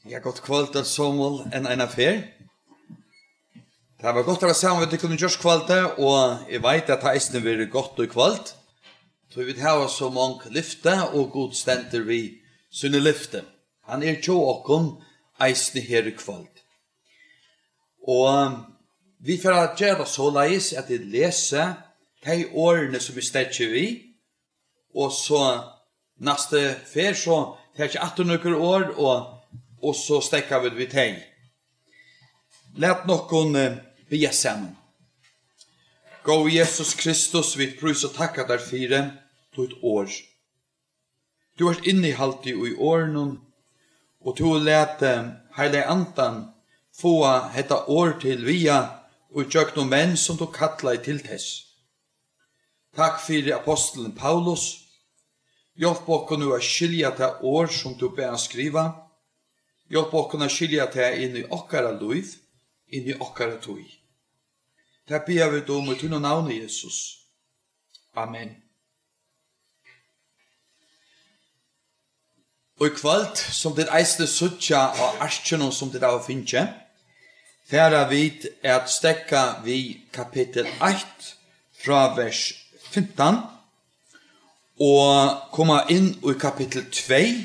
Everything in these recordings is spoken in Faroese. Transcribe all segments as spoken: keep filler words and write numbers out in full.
Ja, gott kvøld, øll somul, enn eina ferð. Tað var gott at vera saman við tykkum í gjárkvøldið, og eg veit, at tað eisini verður gott í kvøld. Tí vit hava so mong lyfti, og Gud stendur við síni lyfti. Hann er hjá okkum eisini her í kvøld. Og vit fara at gera tað soleiðis, at eg lesi tey orðini, sum eg steðgi við, og so næstu ferð, so taki eg aftur nøkur orð, og, og so steðga vit við tey. Lat okkum, eh, biðja saman. Góði Jesus Kristus, vit prísa og takka tær fyri títt orð. Tú ert innihaldið í orðinum, og tú hevur latið Heilaga Andan fáa hetta orð til vega í gjøgnum menn, sum tú kallaði til tess. Takk fyri apostulin Paulus. Hjálp okkum nú at skilja tað orð, sum tú bað hann skriva. Hjálp okkum at skilja tað inn í okkara lív, inn í okkara tíð. Tað biðja vit um í tínum navni, Jesus. Amen. Og í kvøld, sum tit eisini síggja á arkinum, sum tit hava fingið, fara vit at steðga við kapittul eitt frá vers fimtan og koma inn í kapittul tvey,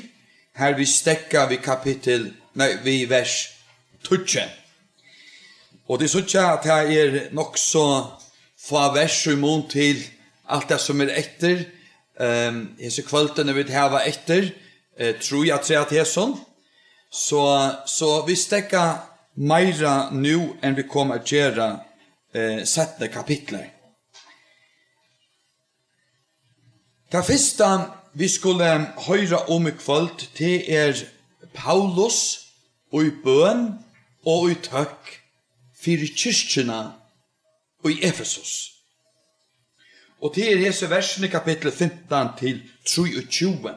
har vit steðga við kapittul, nei, við vers tíggju. Og tit síggja, at tað er nokk so fá vers í mun til alt tað, sum er eftir. Ehm, hesi kvøldini, vit hava eftir, eh, trý afturat hesum. So, so vit steðga meira nú, enn vit koma at gera, eh, seinni kapitlar. Tað fyrsta, vit skulu hoyra um í kvøld, tað er Paulus í bøn og í tøkk fyri kirkjuna í Efesus. Og tað er hesi versini, kapittul fimtan til trýogtjúgu.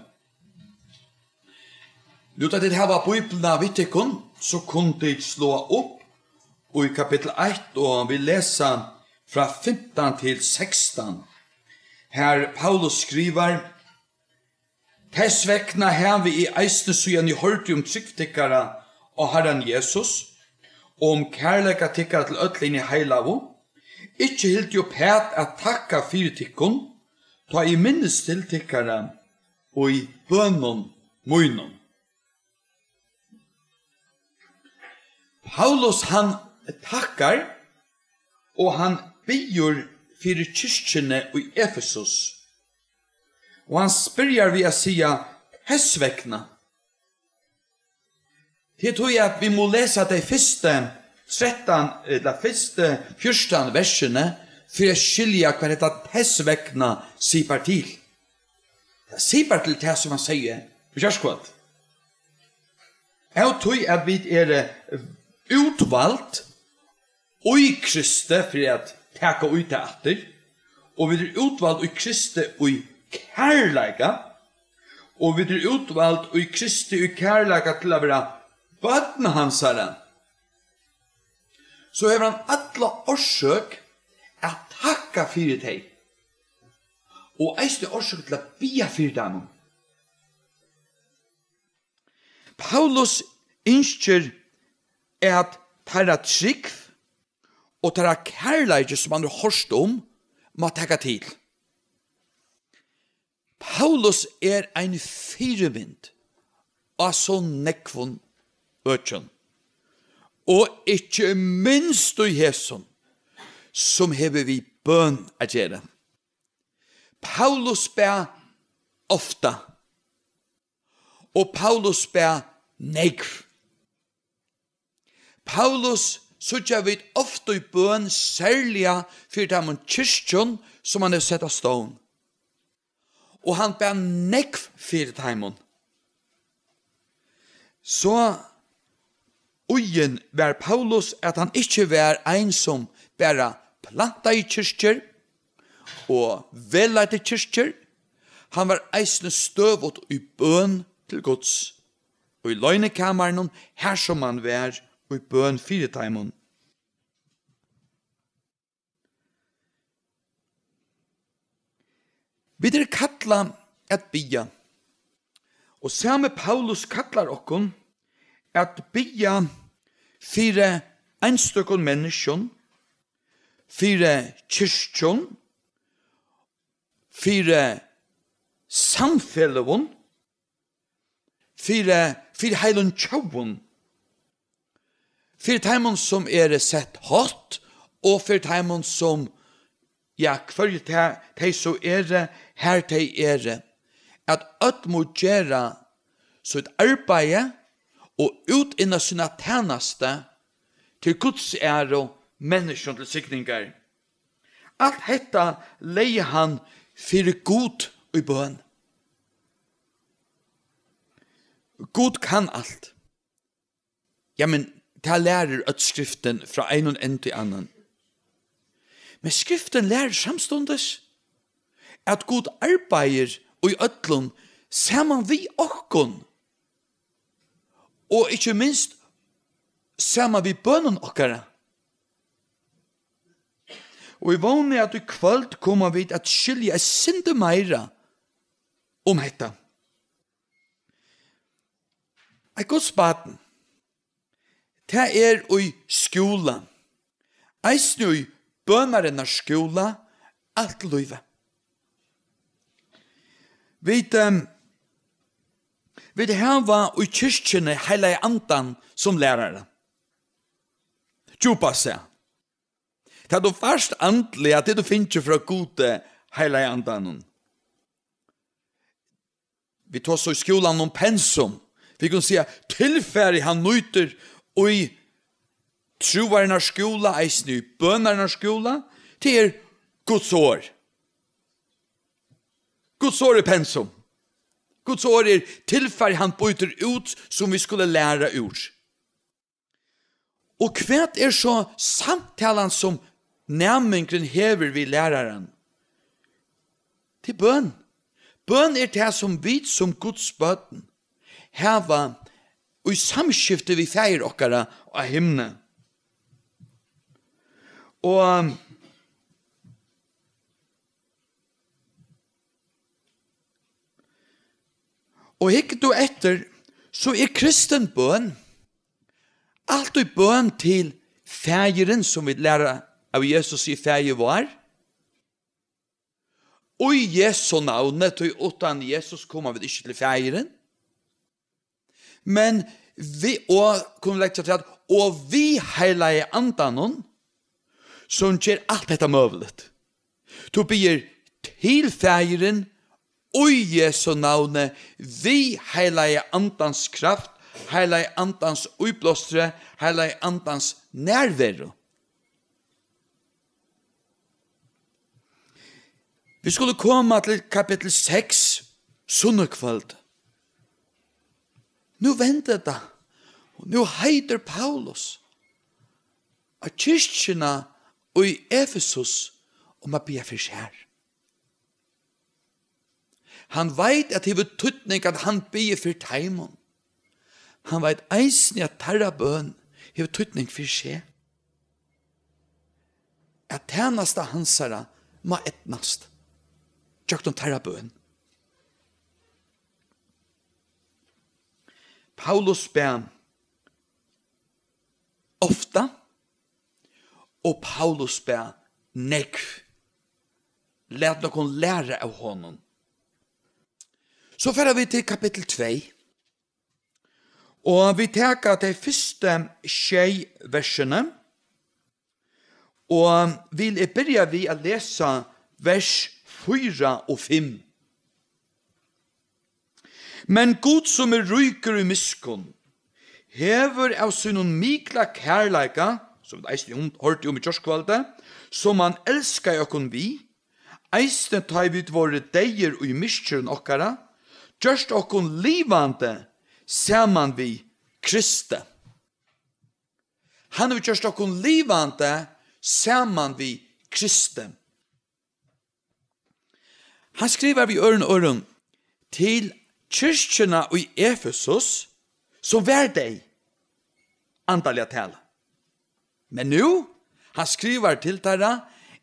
Nú, tá tit hava Bíbliuna við tykkum, so kunnu tit sláa upp í kapittul eitt, og vit lesa frá fimtan til sekstan, har Paulus skrivar: Tess vegna havi eg eisini, síðan eg hoyrdi um trúgv tykkara á Harran Jesus, og um kærleika tykkara til øll hini heilagu, ikki hildið uppat at takka fyri tykkum, tá eg minnist til tykkara í bønum mínum. Paulus, hann takkar, og hann biður fyri kirkjuni í Efesus. Og hann byrjar við at siga: Tess vegna. Tað er tí, at vit mugu lesa tey fyrstu trettan, ella fyrstu fjúrtan versini, fyri at skilja, hvat hetta tess vegna sipar til. Tað sipar til tað, sum hann segði í gjárkvøld. Av tí at vit eru útvald í Kristi, fyri at taka í tað aftur, og vit eru útvald í Kristi í kærleika, og vit eru útvald í Kristi í kærleika til at vera børn hansara, so hevur hann alla orsøk at takka fyri tey, og eisini orsøk til at biðja fyri teimum. Paulus ynskir, at teirra trúgv og teirra kærleiki, sum hann hevur hoyrt um, má taka til. Paulus er ein fyrimynd á so nógvum økjum, og ikki minst í hesum, sum hevur við bøn at gera. Paulus bað ofta, og Paulus bað nógv. Paulus síggja vit ofta í bøn, serliga fyri teimum kirkjum, sum hann hevur sett á stovn. Og hann bað nógv fyri teimum. So íðin var Paulus, at hann ikki var ein, sum bara plantaði kirkjur og vegleiddi kirkjur. Hann var eisini støðugt í bøn til Guds, í loynikamarinum, har sum hann var í bøn fyri teimum. Vit eru kallað at biðja. Og sami Paulus kallar okkum at biðja fyri einstøkum menniskjum, fyri kirkjum, fyri samfeløgum, fyri, fyri heilum tjóðum, fyri teimum, sum eru sett hótt, og fyri teimum, sum, ja, hvørji tey, tey so eru, har tey eru, at øll mugu gera sítt arbeiði og útinna sína tænastu til Guds æru, menniskjum til signingar. Alt hetta legði hann fyri Gud í bøn. Gud kann alt. Ja, men tað lærir øll Skriftin frá einum enda til annan. Men Skriftin lærir samstundis, at Gud arbeiðir í øllum saman við okkum, og ikki minst saman við bønum okkara. Og eg vóni, at í kvøld koma vit at skilja eitt sindur meira um hetta. Eitt Guds barn, tað er í skúla, eisini í bønarinnar skúla, alt lívið. Vit, ehm, vit hava í kirkjuni Heilaga Andan sum lærara. Djúpa seg. Tað tú fært andliga, tað tú fingið frá Gudi, Heilaga Andanum. Vit tosa í skúlanum um pensum. Vit kunnu siga, tilfarið hann nýtir í trúarinnar skúla, eisini í bønarinnar skúla, tað er Guds orð. Guds orð er pensum. Guds orð er tilfarið hann býtur út, sum vit skulu læra úr. Og hvat er so samtalan, sum næmingurin hevur við læraran? Til bøn. Bøn er tað, sum vit sum Guds børn hava í samskifti við Faðir okkara á himni. Og, og hyggur tú eftir, so er kristin bøn altíð bøn til Faðirin, sum vit læra av Jesus í Faðir vár. Í Jesu navni, tí uttan Jesus koma vit ikki til Faðirin. Men við, og kunnu leggja til at, og við Heilaga Andanum, sum ger alt hetta møguligt. Tú biður til Faðirin í Jesu navni, við Heilaga Andans kraft, Heilaga Andans íblástri, Heilaga Andans nærveru. Vit skulu koma til kapittul seks, sunnukvøld. Nú vendir tað, og nú heitir Paulus á kirkjuna í Efesus um at biðja fyri sær. Hann veit, at hevur týdning, at hann biður fyri teimum. Hann veit eisini, at teirra bøn hevur týdning fyri seg. At tænasta hansara má eydnast gjøgnum teirra bøn. Paulus bað ofta, og Paulus bað nógv. Lat okkum læra av honum. So fara vit til kapittul tvey. Og vit taka tey fyrstu sjey versini. Og vil eg byrja við at lesa vers fýra og fimm. Men Gud, sum er ríkur í miskunn, hevur av sínum mikla kærleika, sum vit eisini um, hoyrdu um í gjárkvøldið, sum hann elskaði okkum við, eisini tá ið vit vóru deyðir í misgerðum okkara, gjørt okkum livandi saman við Kristi. Hann hevur gjørt okkum livandi saman við Kristi. Hann skrivar við øðrum orðum til kirkjuna í Efesus, sum var deyð, andaliga talað. Men nú, hann skrivar til teirra,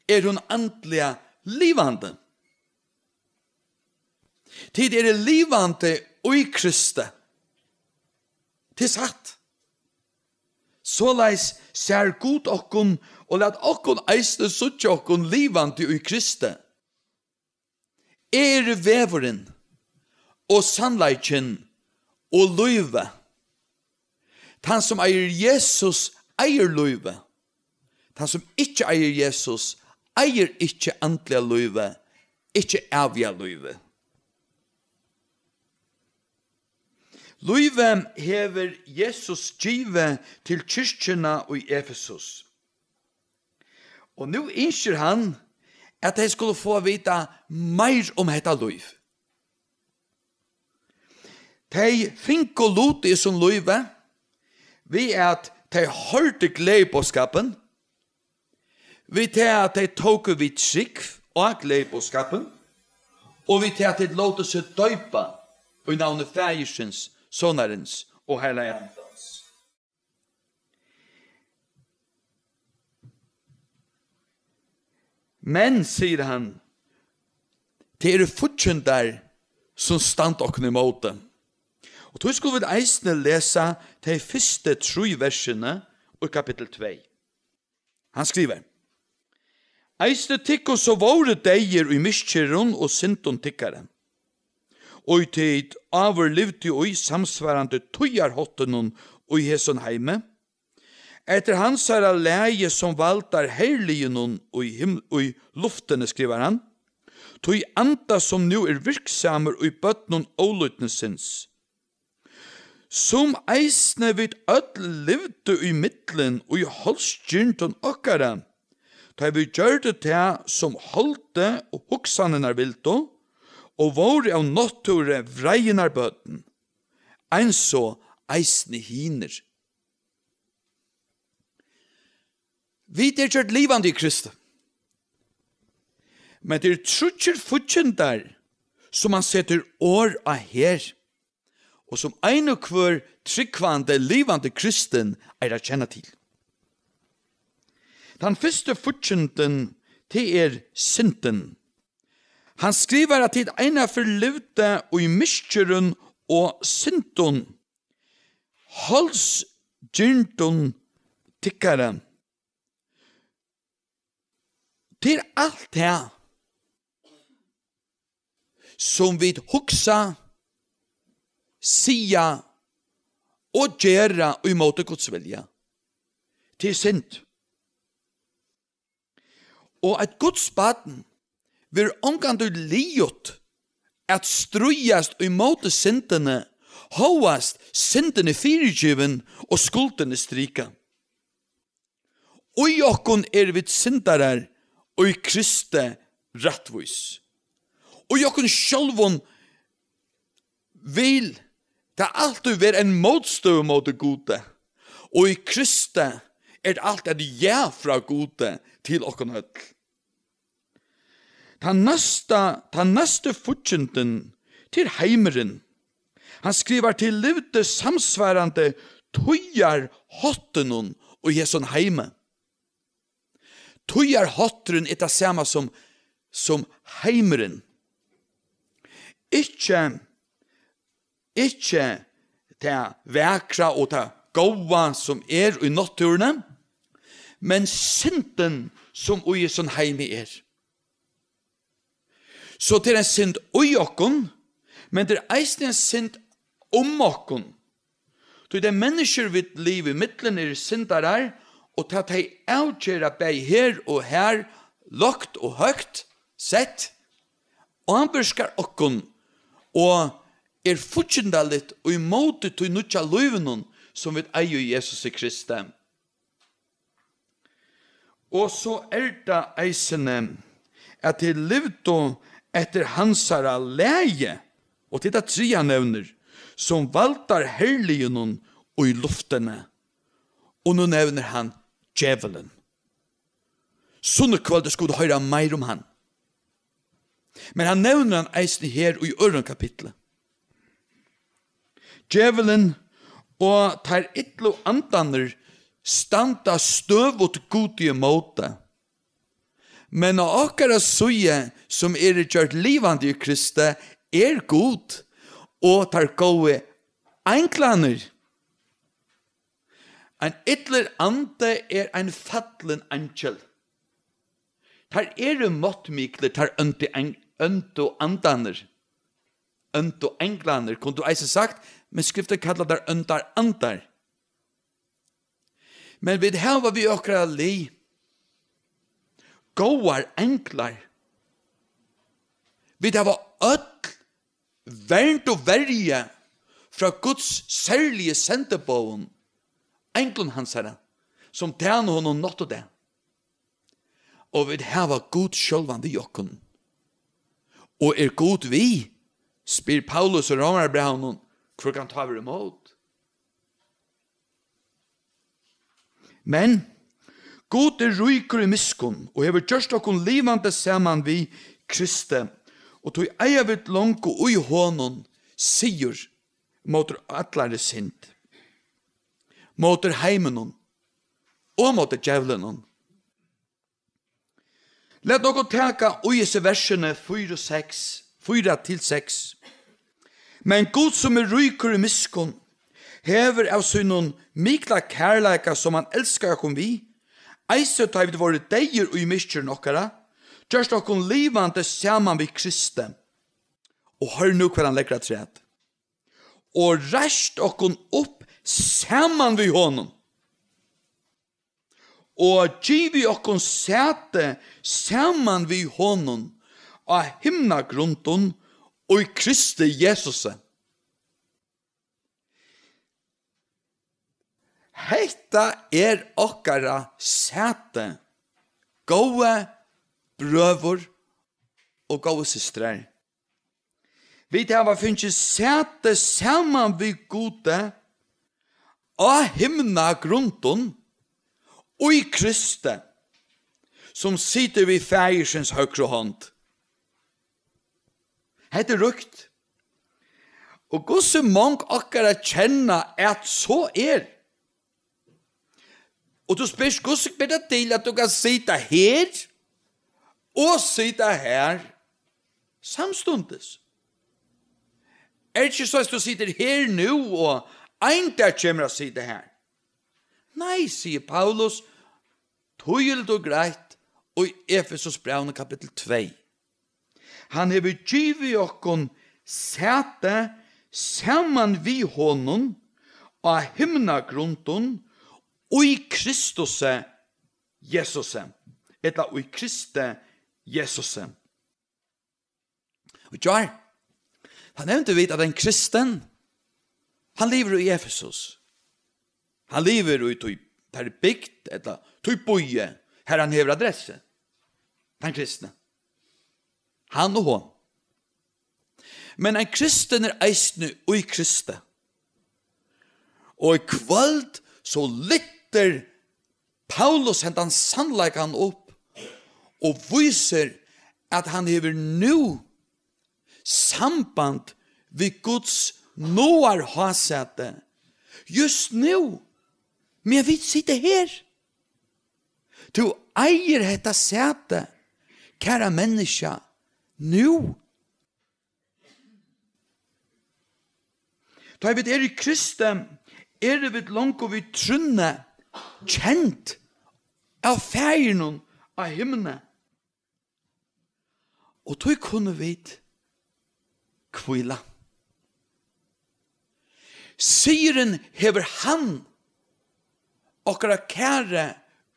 er hon andliga livandi. Tit eru livandi í Kristi. Tað er satt. Soleiðis sær Gud okkum, og lat okkum eisini síggja okkum livandi í Kristi. Eg eri vegurin og sannleikin og lívið. Tann sum eigur Jesus, eigur lívið. Tann sum ikki eigur Jesus, eigur ikki andliga lívið, ikki æviga lívið. Lívið hevur Jesus givið til kirkjuna í Efesus. Og nú ynskir hann, at tey skulu fáa at vita meir um hetta lív. Tey fingu lut í hesum lívi, við at tey hoyrdu gleðiboðskapin, við tað at tey tóku við trúgv á gleðiboðskapin, og við tað at tey lótu seg doypa í navni Faðirsins, Sonarins og Heilaga Andans. Men, sigur hann, tað eru fíggindar, sum standa okkum ímóti. Og tí skulu vit eisini lesa tey fyrstu trý versini í kapittul tvey. Hann skrivar: Eisini tykkum, sum vóru deyðir í misgerðum og syndum tykkara, og tit áður livdu í samsvarandi tíðarháttunum í hesum heimi, eftir hansara lagi, sum valdar herliginum í him-, í luftini, skrivar hann, tí anda, sum nú er virksamur í børnum ólýdnisins, sum eisini vit øll livdu í millum í holdsgirndum okkara, tá vit gjørdu tað, sum holdið og hugsanirnar vildu, og vóru av náttúru vreiðinnar børn, eins og eisini hinir. Vit eru gjørd livandi í Kristi. Men tað eru tríggir fíggindar, sum hann setur orð á her, og sum ein og hvør trúgvandi, livandi kristin eigur at kenna til. Tann fyrsti fíggindin, tað er syndin. Hann skrivar, at tit einaferð livdu í misgerðum og syndum, holdsgirndum tykkara. Tað er alt tað, sum vit hugsa, siga og gera ímóti Guds vilja. Tað er synd. Og eitt Guds barn verður ongantíð liðugt at stríðast ímóti syndini, hóast syndin er fyrigivin og skuldin er strikað. Í okkum eru vit syndarar, í Kristi rættvís. Í okkum sjálvum vil tað altíð vera ein mótstøða móti Gudi, og í Kristi er alt eitt ja frá Gudi til okkum øll. Tann næsta, tann næsti fíggindin, tað er heimurin. Hann skrivar, tit livdu samsvarandi tíðarháttunum í hesum heimi. Tíðarhátturin er tað sama sum, sum heimurin. Ikki, ikki tað vakra og tað góða, sum er í náttúruni, men syndin, sum í hesum heimi er. So tað er ein synd í okkum, men tað er eisini ein synd um okkum. Tí tey menniskjur, vit liva í millum, eru syndarar, og tað tey avgera bæði her og har, lágt og høgt sett, ávirkar okkum og er fíggindaligt í móti tí nýggja lívinum, sum vit eiga í Jesusi Kristi. Og so er tað eisini, at tit livdu eftir hansara lagi, og tað er tað triðja hann nevnir, sum valdar herliginum í luftini. Og nú nevnir hann djevulin. Sunnukvøldið skulu vit hoyra meir um hann. Men hann nevnir hann eisini her í øðrum kapitli. Djevulin og teir illu andarnir standa støðugt Gudi ímóti. Men á okkara síðu, sum eru gjørd livandi í Kristi, er Gud og teir góðu einglarnir. Ein illur andi er ein fallin eingil. Teir eru máttmiklir, teir óndu ein-, óndu andarnir. Óndu einglarnir, kundi tú eisini sagt, men Skriftin kallar teir óndar andar. Men vit hava við okkara lið góðar einglar. Vit hava øll vernd og verja frá Guds serligu sendiboðum, einglum hansara, sum tæna honum nátt og dag. Og vit hava Gud sjálvan við okkum. Og er Gud við, spyr Paulus í Rómarbrævinum, hvør kann tá vera ímót? Men Gud er ríkur í miskunn og hevur gjørt okkum livandi saman við Kristi, og tí eiga vit longu í honum sigur móti allari synd, móti heiminum og móti djevlinum. Lat okkum taka í hesi versini fýra og seks, fýra til seks. Men Gud, sum er ríkur í miskunn, hevur av sínum mikla kærleika, sum hann elskar okkum við, eisini tá vit vóru deyðir í misgerðum okkara, gjørt okkum livandi saman við Kristi. Og hoyr nú, hvat hann leggur afturat. Og reist okkum upp saman við honum og givið okkum sæti saman við honum á himnagrundum í Kristi Jesusi. Hetta er okkara sæti, góði brøður og góðu systrar. Vit hava fingið sæti saman við Gudi á himnagrundum í Kristi, sum situr við Faðirsins høgru hond. Hetta er ríkt. Og hvussu mong okkara kenna, at so er? Og tú spyrst, hvussu ber tað til, at tú kanst sita her og sita her samstundis? Er ikki so, at tú situr her nú, og ein dag kemur at sita her? Nei, sigur Paulus, týðiligt og greitt í Efesusbrævinum kapittul tvey. Hann hevur givið okkum sæti saman við honum á himnagrundum í Kristusi Jesusi, ella í Kristi Jesusi. Og gjár, hann nevndi vit, at ein kristin, hann livir í Efesus. Hann livir í tí, tær bygd, ella tí býi, har hann hevur adressu. Tann kristni. Hann og hon. Men ein kristin er eisini í Kristi. Og í kvøld so lyftir Paulus hendan sannleikan upp og vísir, at hann hevur nú samband við Guds náðarhásæti. Júst nú, meðan vit sita her. Tú eigur hetta sæti, kæra menniskja, nú. Tá vit eru í Kristi, eru vit longu við trúnni kend av Faðirinum á himni. Og tí kunnu vit hvíla. Sigurin hevur hann, okkara kæri,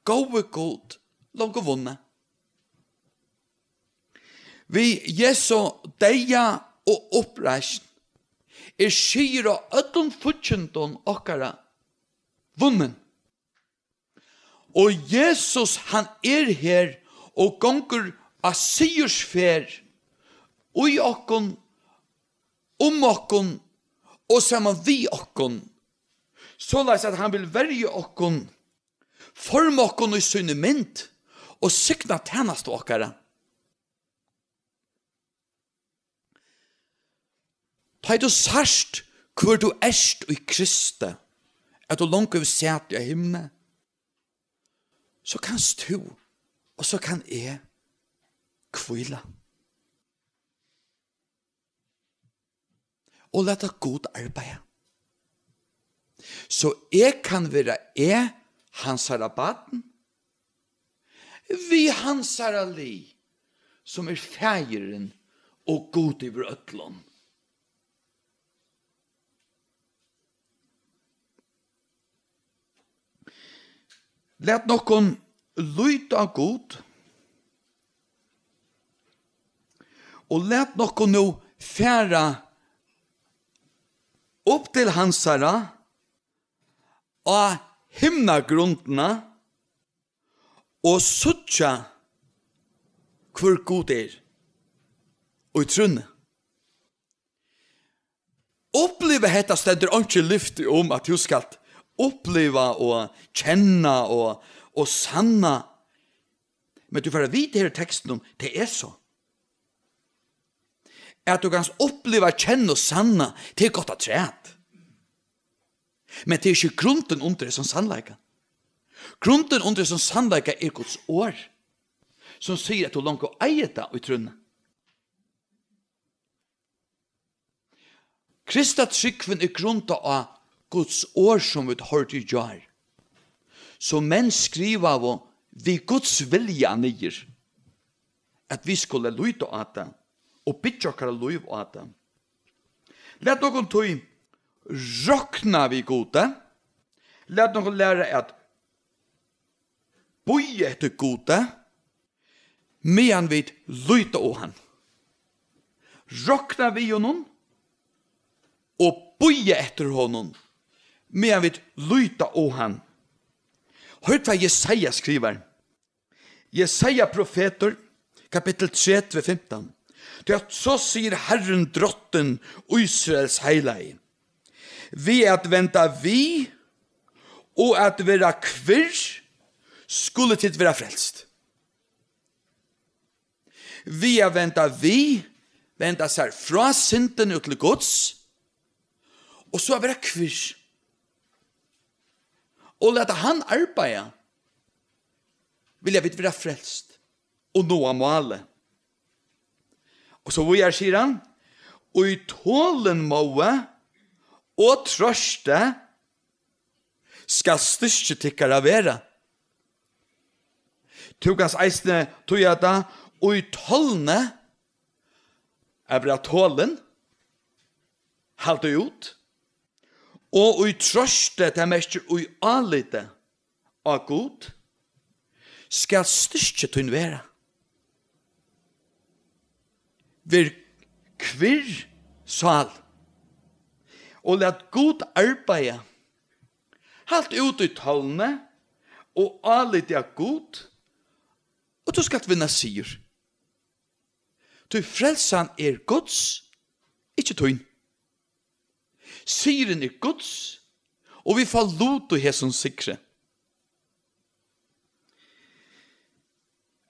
góði Gud, longu vunnið. Við Jesu deyða og uppreisn er sigur á øllum fíggindum okkara vunnin. Og Jesus, hann er her og gongur á sigursferð í okkum, um okkum og saman við okkum, soleiðis at hann vil verja okkum, forma okkum í síni mynd og signa tænastu okkara. Tá ið tú sært, hvør tú ert í Kristi, at tú longu hevur sæti á himni, so kanst tú, og so kann eg, hvíla. Og lata Gud arbeiða. so eg kann vera eg hansara barn, við hansara lið, sum er Faðirin og Gud yvir øllum. Lat okkum líta á Gud, og lat okkum nú fara upp til hansara á himnagrundina og síggja, hvør Gud er í trúnni. Uppliva hetta stendur einki lyfti um, at tú skalt uppliva og kenna og, og sanna. Men tú fær at vita her í tekstinum, tað er so. At tú kanst uppliva, kenna og sanna, tað er gott afturat. Men tað er ikki grundin undir hesum sannleika. Grundin undir hesum sannleika er Guds orð, sum sigur, at tú longu eigur tað í trúnni. Kristatrúgvin er grundað á Guds orð, sum vit hoyrdu í gjár, sum menn skrivaðu við Guds vilja niður, at vit skulu líta á tað og byggja okkara lív á tað. Lat okkum tí rokna við Gudi. Lat okkum læra at bíða eftir Gudi, meðan vit líta á hann. Rokna við honum og bíða eftir honum, meðan vit líta á hann. Hoyr, hvat Jesaja skrivar. Jesaja profetur, kapittul tretivu, fimtan. Tí at so sigur Harrin, drottin, Ísraels heilagi: Við at venda við og at vera kvirr skulu tit vera frelst. Við at venda við, venda sær frá syndini og til Guds, og so at vera kvirr. Og lata hann arbeiða, vilja vit vera frelst og náa málið. Og so víðari sigur hann: Í tolinmóði og trøsti skal styrki tykkara vera. Tú kanst eisini týða tað: í tolni, at vera tolin, halda út, og í trøsti, tað merkir í áliti á Gud, skal styrki tín vera. Ver kvirr, sál, og lat Gud arbeiða. Halt út í tolni og áliti á Gud, og tú skalt vinna sigur. Tí frelsan er Guds, ikki tín. Sigurin er Guds, og vit fáa lut í hesum sigri.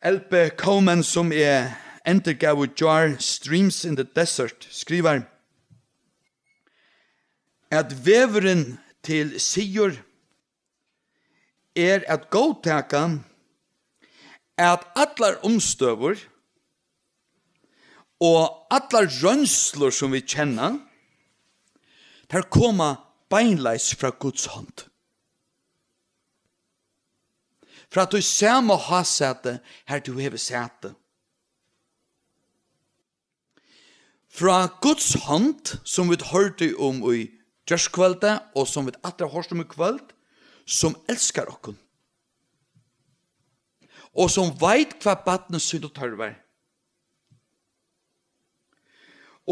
L B Coman, sum eg endurgav í gjár, Streams in the Desert, skrivar, at vegurin til sigur er at góðtaka, at allar umstøður og allar roynslur, sum vit kenna, tær koma beinleiðis frá Guds hond. Frá tí sama hásæti, har tú hevur sæti. Frá Guds hond, sum vit hoyrdu um í gjárkvøldið, og sum vit aftur hava hoyrt um í kvøld, sum elskar okkum, og sum veit, hvat barnið sítt tørvar.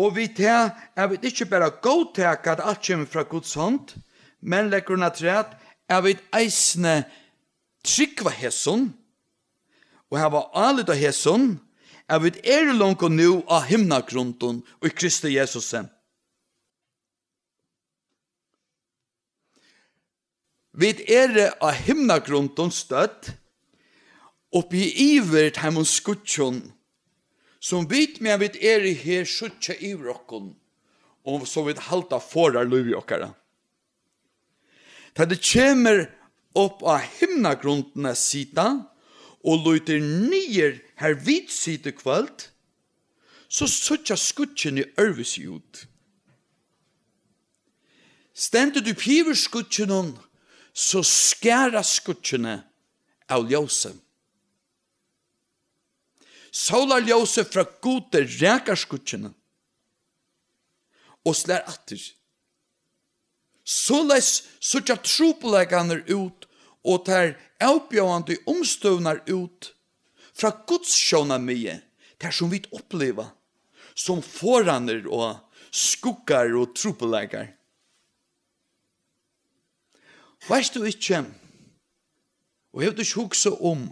Og við tað, at vit ikki bara góðtaka, at alt kemur frá Guds hond, men leggur hon afturat, at vit eisini trúgva hesum og hava álit á hesum, at vit eru longu nú á himnagrundum í Kristi Jesusi. Vit eru á himnagrundum stødd, uppi yvir teimum skýggjum, sum vit, meðan vit eru her, síggja yvir okkum, og sum vit halda forðar lívi okkara. Tá tú kemur upp á himnagrundina at sita og lítur niður, har vit sita í kvøld, so síggja skýggini øðrvísi út. Stendur tú yvir skýggjunum, so skarast skýggini av ljósi. Sólarljósið frá Gudi rakar skýggini og slær aftur. Soleiðis síggja trupulleikarnir út, og tær avbjóðandi umstøðurnar út frá Guds sjónarmiði, tær sum vit uppliva sum forðanir og skuggar og trupulleikar. Veitst tú ikki, og hevur tú ikki hugsað um,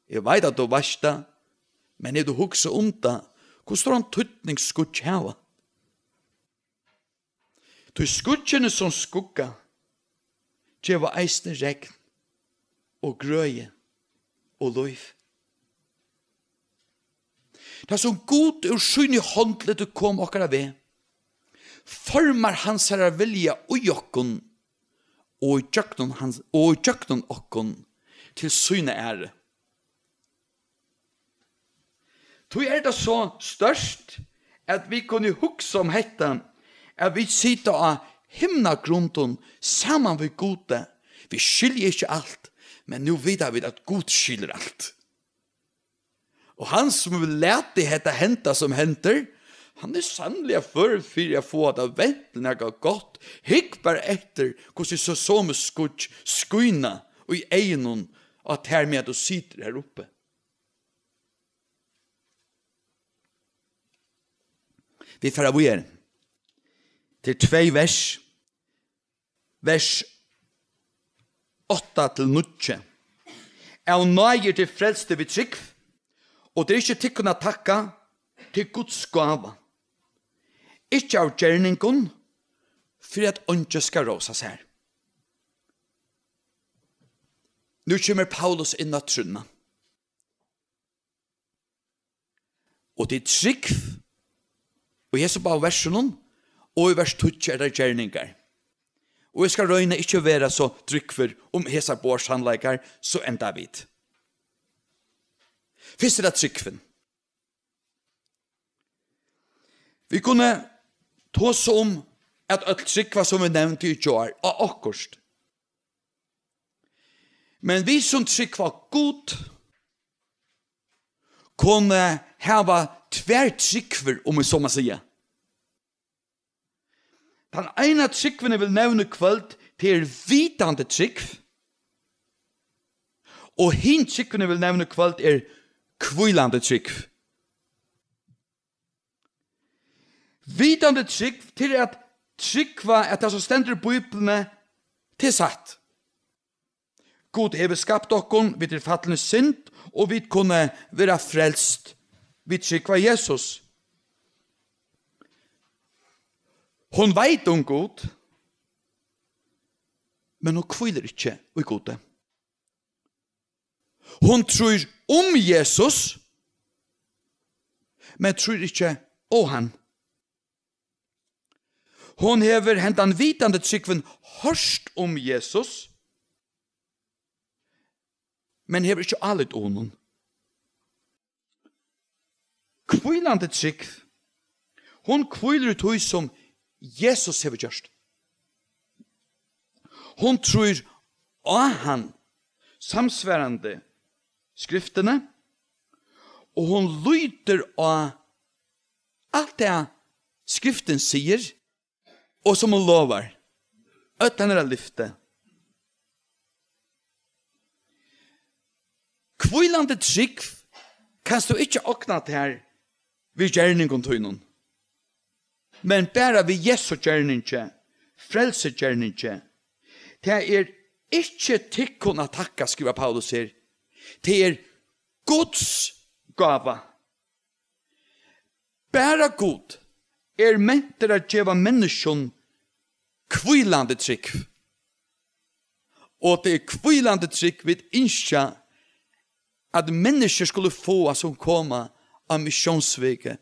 eg veit, at tú veitst tað, men hevur tú hugsað um tað, hvussu stóran týdning skýggj hava? Tí skýggini sum skugga geva eisini regn og grøði og lív. Tað, sum Gud úr síni hond letur koma okkara veg, formar hansara vilja í okkum og í gjøgnum hans, og í gjøgnum okkum til sína æru. Tí er tað so stórt, at vit kunnu hugsa um hetta, at vit sita á himnagrundum saman við Gudi. Vit skilja ikki alt, men nú vita vit, at Gud skilur alt. Og hann, sum hevur latið hetta henda, sum hendir, hann er sanniliga førur fyri at fáa tað vent til nakað gott. Hygg bara eftir, hvussu so somu skýggj skína í eygunum á tær, meðan tú situr her uppi. Vit fara víðari til tvey vers, vers átta til níggju. Av náði eru tit frelst við trúgv, og tað er ikki tykkum at takka, tað er Guds gáva. Ikki av gerningum, fyri at eingin skal rósa sær. Nú kemur Paulus inn á trúnna. Og tað er trúgv, og í hesum báðum versunum, og í vers tíggju er tað gerningar. Og eg skal royna ikki at vera so drúgvur um hesar báðar sannleikar, so enda vit. Fyrst er tað trúgvin. Vit kunnu tosa um, at øll trúgva, sum vit nevndu í gjár, á okkurt. Men vit, sum trúgva Gud, kunnu hava tvær trúgvir, um eg so má siga. Tann eina trúgvin, eg vil nevna í kvøld, tað er vitandi trúgv. Og hin trúgvin, eg vil nevna í kvøld, er hvílandi trúgv. Vitandi trúgv, tað er at trúgva, at tað, sum stendur í Bíbliuni, tað er satt. Gud hevur skapt okkum, vit eru fallin í synd, og vit kunnu vera frelst við trúgv á Jesus. Hon veit um Gud, men hon hvílir ikki í Gudi. Hon trýr um Jesus, men trýr ikki á hann. Hon hevur hendan vitandi trúgvin hoyrt um Jesus, men hevur ikki álit á honum. Hvílandi trúgv, hon hvílir í tí, sum Jesus hevur gjørt. Hon trýr á hann, samsvarandi skriftini, og hon lítur á alt tað, skriftin sigur, og sum hon lovar, øll hennara lyfti. Hvílandi trúgv kanst tú ikki ogna tær við gerningum tínum, men bara við Jesu gerningi, frelsugerningi. Tað er ikki tykkum at takka, skrivar Paulus her. Tað er Guds gáva. Bara Gud er mentur at geva menniskjum hvílandi trúgv. Og tað er hvílandi trúgv, vit ynskja, at menniskjur skulu fáa, sum koma á missiónsveg,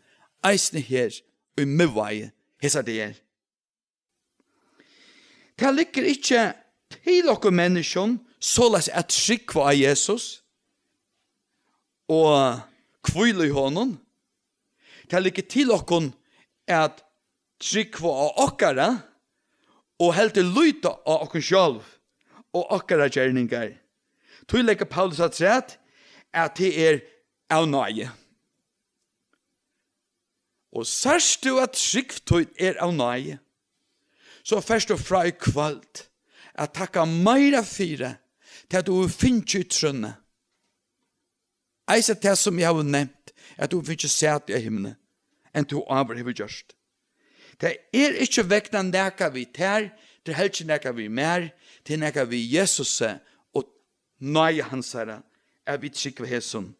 eisini her í Miðvági hesar dagar. Tað liggur ikki til okkum menniskjum soleiðis at trúgva á Jesus og hvíla í honum. Tað liggur til okkum at trúgva á okkara og heldur líta á okkum sjálv og okkara gerningar. Tí leggur Paulus afturat, at tað er av náði. Og sært tú, at trúgv tín er av náði, so fert tú frá í kvøld at takka meira fyri tað, tú hevur fingið í trúnni. Eisini tað, sum eg havi nevnt, at tú hevur fingið sæti á himli, enn tú áður hevur gjørt. Tað er ikki vegna nakað við tær, tað er heldur ikki nakað við mær, tað er nakað við Jesusi og náði hansara, at vit trúgva hesum.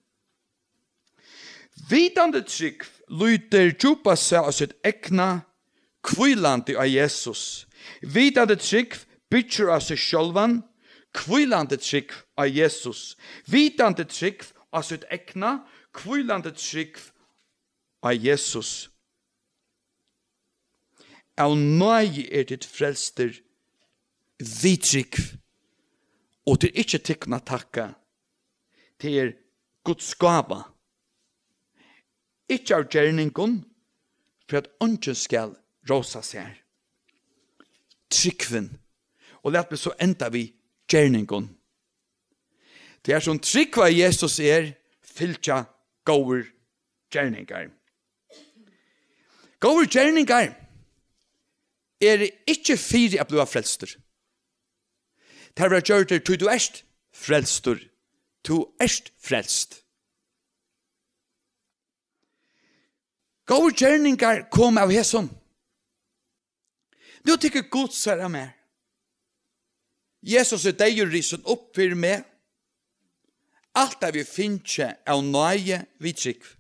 Vitandi trúgv lítur djúpast seg á sítt egna, hvílandi á Jesus. Vitandi trúgv byggir á seg sjálvan, hvílandi trúgv á Jesus. Vitandi trúgv á sítt egna, hvílandi trúgv á Jesus. Av náði er tit frelstir við trúgv, og tað er ikki tykkum at takka. Tað er Guds gáva, ikki av gerningum, fyri at eingin skal rósa sær. Trúgvin, og lat meg so enda við gerningum. Tær sum trúgva Jesus er, fylgja góðir gerningar. Góðir gerningar eru ikki fyri at blíva frelstur. Tær verða gjørdir, tí tú ert frelstur. Tú ert frelst. Góðir gerningar koma av hesum. Nú tekur Gud sær av mær. Jesus er deyður, risin upp fyri meg. Alt havi eg fingið av náði við trúgv.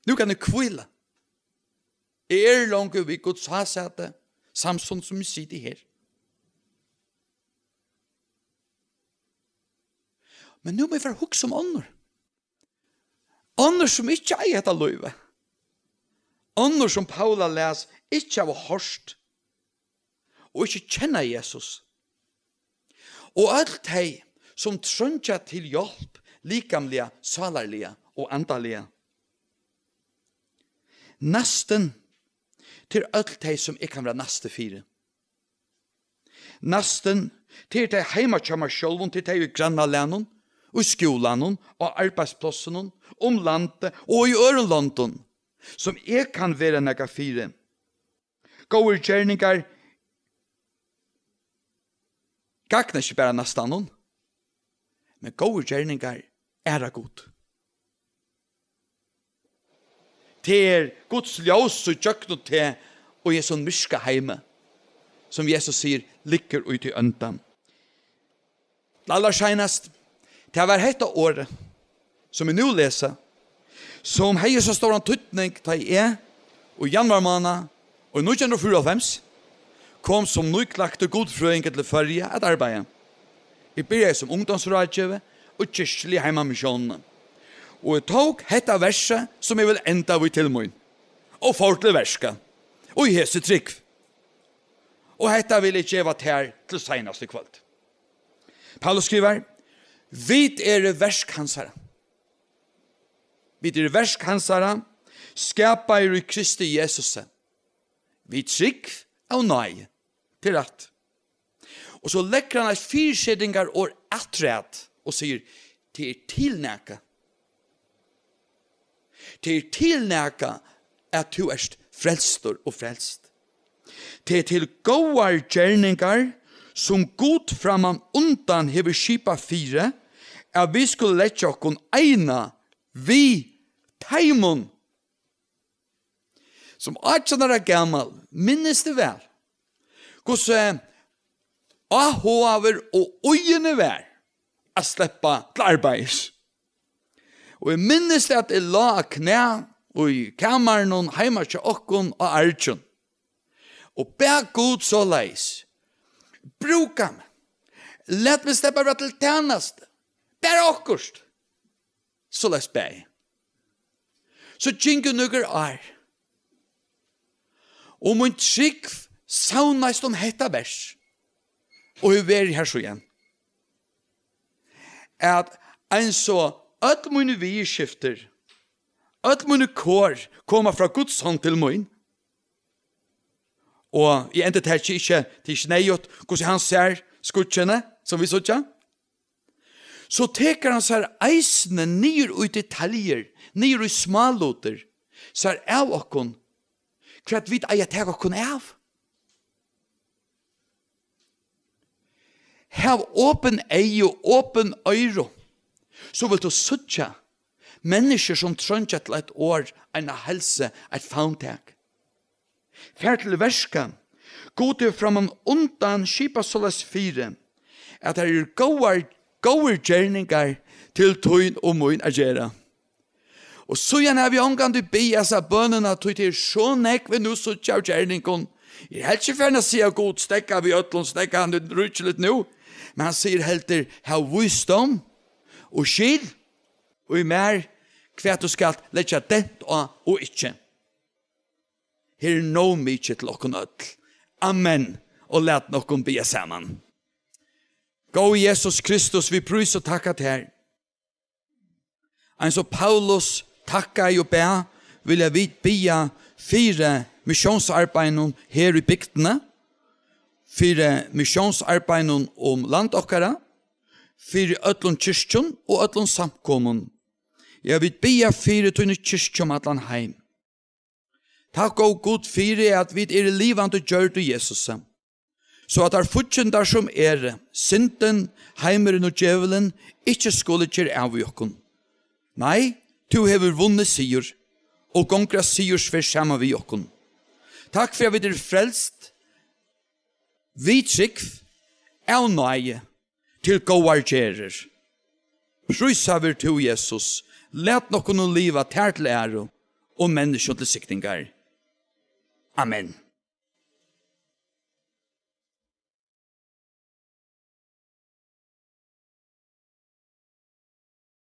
Nú kann eg hvíla. Eg eri longu við Guds hásæti, samstundis sum eg siti her. Men nú má eg fara at hugsa um onnur. Onnur, sum ikki eiga hetta lívið. Onnur, sum Paula las, ikki hava hoyrt og ikki kenna Jesus. Og øll tey, sum treingja til hjálp likamliga, sálarliga og andaliga. Næstin til øll tey, sum eg kann vera næsti fyri. Næstin, tað er tey heima hjá mær sjálvum, tað er tey í grannalagnum, í skúlanum, á arbeiðsplássinum, um landið og í øðrum londum, sum eg kann vera nakað fyri. Góðir gerningar gagna ikki bara næstanum, men góðir gerningar æra Gud. Tað er Guds ljós í gjøgnum teg og í hesum myrka heimi, sum Jesus sigur, liggur í tí ónda. Allarseinast, tað var hetta orðið, sum eg nú lesi, sum hevði so stóran týdning, tá eg í januar mánað í nítjan hundrað og fýraoghálvfems kom sum nýklaktur gudfrøðingur til Føroya at arbeiða. Eg byrjaði sum ungdómsráðgevi og kirkjuligur í Heimamissiónini. Og eg tók hetta versið, sum eg vil enda við, til mín, og fór til verka í hesi trúgv. Og hetta vil eg geva tær til seinast í kvøld. Paulus skrivar: Vit eru verk hansara. Vit eru verk hansara, skapaðir í Kristi Jesusi. Við trúgv av náði. Tað er rætt. Og so leggur hann eitt fyrisetingarorð afturat og sigur: Tað er til nakað. Tað er til nakað, at tú ert frelstur og frelst. Tað er til góðar gerningar, sum Gud framman undan hevur skipað fyri, at vit skulu leggja okkum eina við teimum. Sum átjan ára gamal minnist eg væl, hvussu áhugaður og ugin eg var at sleppa til arbeiðis. Og eg minnist, at eg lá á knæ í kamarinum heima hjá okkum á Argjum og bað Gud soleiðis: Brúka meg, lat meg sleppa at vera til tænastu, bara okkurt. Soleiðis bað eg. So gingu nøkur ár, og mín trúgv savnaðist um hetta vers, og hevur verið har síðan. At eins og øll míni viðurskiftir, øll míni kor koma frá Guds hond til mín, Og eg endurtaki ikki, tað er ikki neyðugt, hvussu hann sær skýggini, sum vit síggja. So tekur hann sær eisini niður í detaljur, niður í smálutir, sær av okkum, hvat vit eiga at taka okkum av. Hav opin eygu, opin oyru, so vilt tú síggja menniskjur, sum treingja til eitt orð, eina heilsu, eitt favntak. Far til verka. Gud hevur frammanundan skipað soleiðis fyri, at har eru góðar, góðir gerningar til tín og mín at gera. Og síðan havi eg ongantíð biðið hasa bønina, tí tað er so nógv, vit nú síggja av gerningum. Eg er helst ikki farin at siga: Gud, steðga við øllum, steðga hann ríkiligt nú. Men hann sigur heldur: Hav vísdóm og skil í mær, hvat tú skalt leggja dent á og ikki. Her er nóg mikið til okkum øll. Amen. Og lat okkum biðja saman. Góði Jesus Kristus, vit prísa og takka tær. Eins og Paulus takkaði og bað, vilja vit biðja fyri missiónsarbeiðinum her í bygdini, fyri missiónsarbeiðinum um land okkara, fyri øllum kirkjum og øllum samkomum. Ja, vit biðja fyri tíni kirkju um allan heim. Takk, ó Gud, fyri at vit eru livandi gjørd í Jesusi, so at teir fíggindar, sum eru syndin, heimurin og djevulin, ikki skulu gera av í okkum. Nei, tú hevur vunnið sigur, og gongur á sigursferð saman við okkum. Takk fyri at vit eru frelst við trúgv av náði til góðar gerðir. Prísaður tú, Jesus. Lat okkum nú liva tær til æru og menniskjum til signingar. Amen.